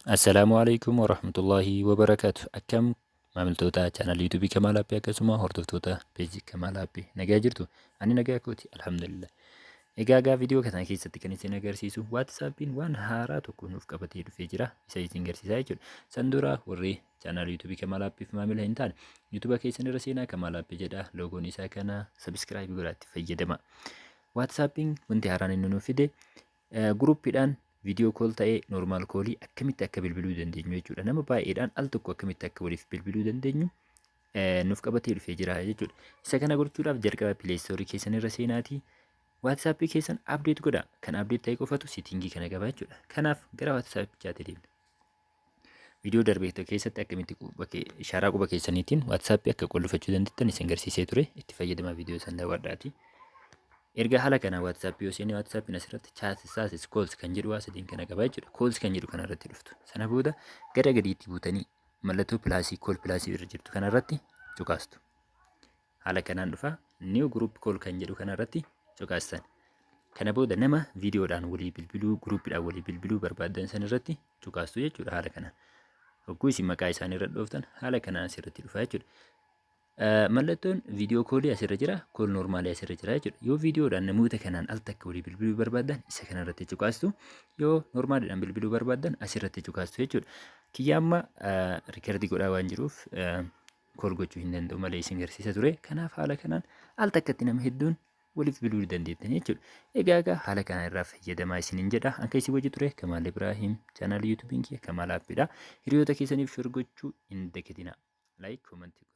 Assalaamu alaikum warahmatullaahi wabarakaatu. Akkam maamiltoota chaanal YouTubeii Kamaal Aappii, akkasuma hordoftoota peejii Kamaal Aappii, nagaa jirtu? Ani nagaa kooti, alhamdulillah. Egaa viidiyoo kana keessatti kan isin agarsiisu WhatsAppiin waan haaraa tokko nuuf qabatee dhufee jira. Isa isin agarsiisaa jechuudha. San dura warri chaanal YouTubeii Kamaal Aappiif maamila hin taane, YouTubea keessan irra seenaa, Kamaal Aappii jedha. Loogoon isaa kana subscribe godhaatti fayyadama. WhatsAppiin wanti haaraan inni nuuf fide groupiidhaan video call ta'ee normal callii akkamitti akka bilbiluu dandeenyu jechuudha. Nama baay'eedhaan al tokko akkamitti akka waliif bilbiluu dandeenyu nuuf qabatee dhufee jira jechuudha. Isa kana gochuudhaaf jalqaba Play Storeii keessan irra seenaatii WhatsAppii keessan update godha. Kan update ta'e qofatu settingii kana qaba jechuudha. Kanaaf gara WhatsAppichaatti deemna. Viidiyoo darbe keessatti akkamitti ishaaraa quba keessaniitiin WhatsAppii akka qollofachuu dandeettan isin agarsiisee ture. Itti fayyadama, viidiyoo san daawwadhaati. Erga haala kana WhatsAppii yoo seenne, WhatsAppiin asirratti chat, status, calls kan jedhu waa sadiin kana qaba jechuudha. Calls kan jedhu kanarratti dhuftu. Sana booda gara gadiitti buutanii mallattoo plusii, call plusii irra jirtu kanarratti cuqaastu. Haala kanaan dhufa. New group call kan jedhu kanarratti cuqaastan. Kana booda nama viidiyoodhaan walii bilbiluu, groupiidhaan walii bilbiluu barbaaddan san irratti cuqaastu jechuudha haala kanaan. Hogguu isin maqaa isaanii irra dhooftan, haala kanaan asirratti dhufa jechuudha. Mallattoon video callii asirra jira, call normalii asirra jira jechuudha. Yoo viidiyoodhaan namoota kanaan al takka walii bilbiluu barbaaddan, isa kanarratti cuqaastu. Yoo normaliidhaan bilbiluu barbaaddan, asirratti cuqaastu jechuudha. Kiyya amma recordii godhaa waan jiruuf call gochuu hin danda'u malee isin agarsiisa ture. Kanaaf haala kanaan al takkatti nama hedduun waliif bilbiluu dandeettan jechuudha. Egaa haala kanaan irraa fayyadamaa isiniin jedha. Anka isin wajji ture Kamaal Ibraahim, chaanaalii YouTubeiin kiyya Kamaal Aappiidha. Hiriyoota keessaniif share gochuu hin dagatinaa. Like, commentii.